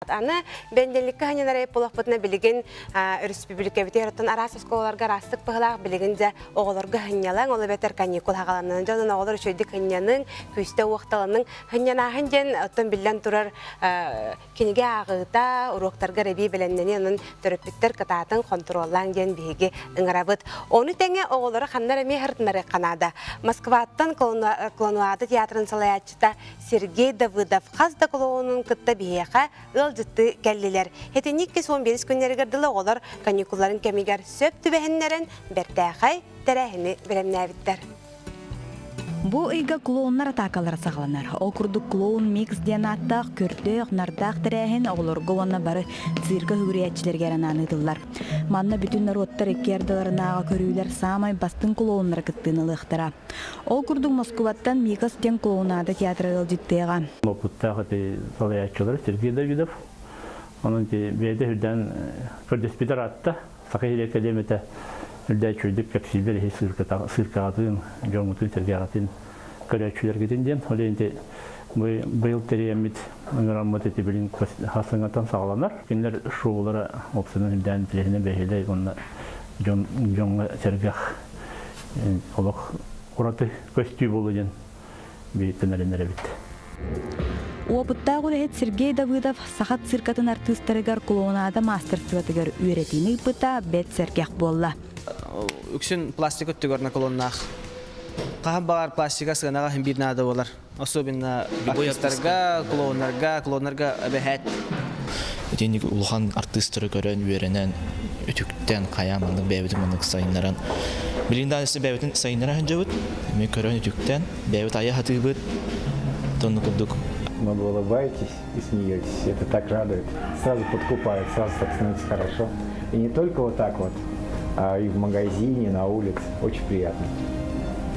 Аны бэнидиэнньиккэ ханньанар буолуохпутуна билигин өрөспүүбүлүкэбитигэр оттон араас оскуолаларга араастык быһылаах билигин дьэ оҕолорго хынньалаҥ, ол эбэтэр каникул хаҕаланан дьонун оҕолор үчүгэйдик хынньаныҥ, күүстэ уохталаныҥ. Хынньанааһын диэн оттон биллэн турар кинигэ ааҕыыта, уруоктарга эбии бэлэмнэнии, онон төрөппүттэр кытаатыҥ, хонтуруоллааҥ диэн биһиги ыҥырабыт. Ону тэҥэ оҕолору ханна эрэ эмиэ сырытыннарыахха наада. Москваттан Клонуада театрын салайааччы Сергей Давыдов хас да клоунун кытта биһиэхэ ыалдьыттыы кэллилэр. Итинник 21 күннэригэр дылы оҕолор каникулларын кэмигэр сөп түбэһиннэрэн бэртээхэй тэрээһини бэлэмнээбиттэр. Бу ыйга клоуннар атаакалара саҕаланар. Ол курдук клоун микс диэн ааттаах көрдөөх, нардаах тэрээһин оҕолорго уонна бары цирка үгүрүйээччилэригэр анаан ыытыллар. Манна бүтүн норуоттар икки ардыларынааҕы көрүүлэр саамай бастыҥ клоуннара кыттыыны ылыахтара. Ол курдук Москубаттан Микас диэн клоунада театра ыалдьыттыаҕа. Опыттаах ити салайааччылар Сергей Давидов. Онон ити бэйэтэ үрдээн көрдөспүтэр аатта. Саха Сирэ академията үрдээ үчүгэйдик кэпсииллэр иһи сыыркаҕытын, дьоҥҥутун, сэргэҕитин, көрөөччүлэргитин диэн. Ол иһин ити быйыл тэрийэммит ыҥыраммыт ити билин хасыҥатан саҕаланар. Кинилэр шоулара опсунан үрдээн интэриэһинэй бэһиэлэй уонна дьон дьоҥҥо сэргэх олох ураты көстүү буолуо диэн биһиттэн эрэнэр эбит. Уопуттаах үлэһит Сергей Давыдов саха циркатын артыыстарыгар клоунада маастарыстыбатыгар үөрэтиини ыыппыта бэрт сэргэх буолла. Үксүн пластик өттүгэр наклоннаах. Хаһан баҕар пластика сыанаҕа иһин биир наада буолар. Особенно артыыстарга, клоуннарга, клоуннарга эбэһээт. Итинник улахан артыыстары көрөн, үөрэнэн, үтүктэн, хайаан маннык бэйэбитин маннык сайыннаран, билигин да бэйэбитин сайыннара сылдьабыт, эмиэ көрөн үтүктэн, бэйэбит айа сатыыбыт, оннук курдук. Много улыбаетесь и смеетесь. Это так радует. Сразу подкупает, сразу так становится хорошо. И не только вот так вот, а и в магазине, на улице. Очень приятно.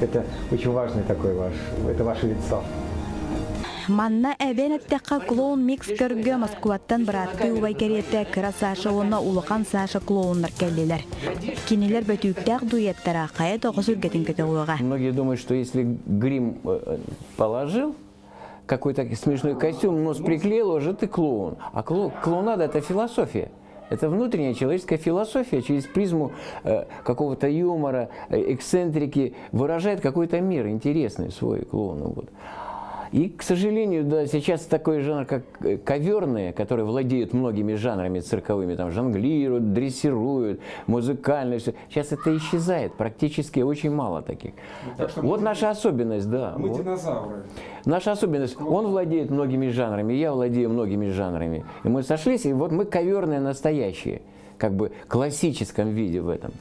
Это очень важный такой ваш, это ваше лицо. Манна эбэн эттэххэ клоун микс көргө Москваттан бырааттыы убай кэриэтэ кыра Саша уонна улахан Саша клоуннар кэллилэр. Кинилэр бөтүүктээх дуэттара хайа да оҕо сүргэтин көтөҕүөҕэ. Многие думают, что если грим положил, какой-то смешной костюм, нос приклеил, уже ты клоун. А клоунада – это философия. Это внутренняя человеческая философия через призму какого-то юмора, эксцентрики выражает какой-то мир интересный свой клоун. Вот. И, к сожалению, да, сейчас такой жанр, как коверные, которые владеют многими жанрами цирковыми, там жонглируют, дрессируют, музыкально, все. Сейчас это исчезает, практически очень мало таких. Ну, так что вот наша особенность, да. Мы вот. динозавры. Наша особенность, он владеет многими жанрами, я владею многими жанрами. И мы сошлись, и вот мы коверные настоящие, как бы классическом виде в этом.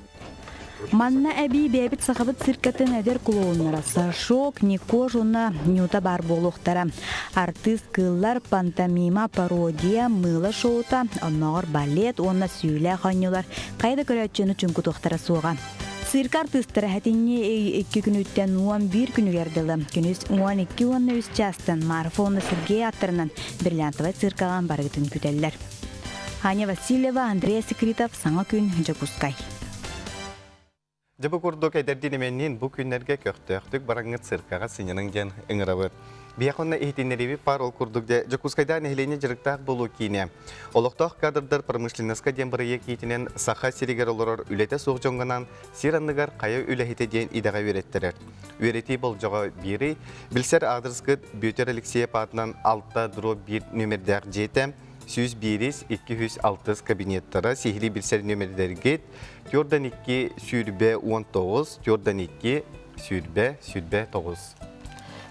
Манна эбии бэйэбит сахабыт циркатын эдэр клоуннара Сашок, Никож уонна Нюта баар буолуохтара. Артыыс кыыллар, пантомима, пародия, мыыла шоута, оннооҕор балет уонна сүүлээх оонньуулар хайа да көрөөччүнү чуҥкутуохтара суоҕа. Цирк артыыстара сэтинньи икки күнүттэн 11 күнүгэр дылы күнүс 12 уонна үс чаастан Марфа уонна Сергей ааттарынан бриллиантовай циркаҕа барыгытын күтэллэр. Аня Васильева, Андрей Секритов, Саҥа күн, Дьокуускай. Дьэ бу курдук эдэрдиин эмэнниин бу күннэргэ көхтөөхтүк бараҥҥыт циркаҕа сынньаныҥ диэн ыҥырабыт. Биһиэхэ онно иһитиннэриибит паар ол курдук дьэ Дьокуускайдаа нэһилиэнньэ дьарыктаах буолуу киинэ. Олохтоох кадрдар промышленноска диэн бырайыак иитинэн Саха сиригэр олорор үлэтэ суох дьоҥҥо сир анныгар хайа үлэһитэ диэн идэҕэ үөрэттэрэр. Үөрэтии болдьоҕо биирий, билсэр аадырыскыт Бүөтүр Алексеев аатынан 6 дробь 1 нүөмэрдээх дьиэтэ, 101 206 кабинеттара, сиһилии билсэр нүөмэрдэргит төрдөн 2 сүүрбэ 19, төрдөн 2 сүүрбэ сүүрбэ 9.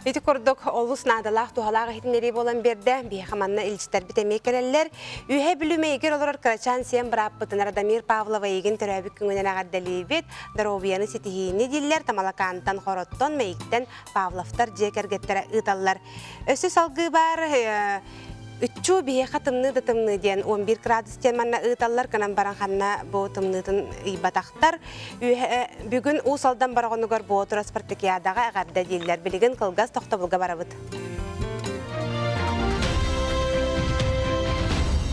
Ити курдук олус наадалаах туһалаах иһитиннэрии буолан биэрдэ. Биһиэхэ манна илдьиттэрбит эмиэ кэлэллэр. Үөһэ Бүлүү Мэйигэр олорор кырачаан сиэн бырааппытын Радомир Павлова эйигин төрөөбүт күҥүнэн эҕэрдэлиибит. Доруобуйаны ситиһиини дииллэр Тамалакаантан, Хороттон, Мэйиктэн Павловтар дьиэ кэргэттэрэ ыыталлар. Өссө салгыы баар Үччүү биһиэхэ тымныы да тымныы диэн 11 градус диэн манна ыыталлар, гынан баран ханна бу тымныытын ыйбатахтар. Бүгүн Уус Алдан Бороҕонугар Боотура спартакиадаҕа эҕэрдэ дииллэр. Билигин кылгас тохтобулга барабыт.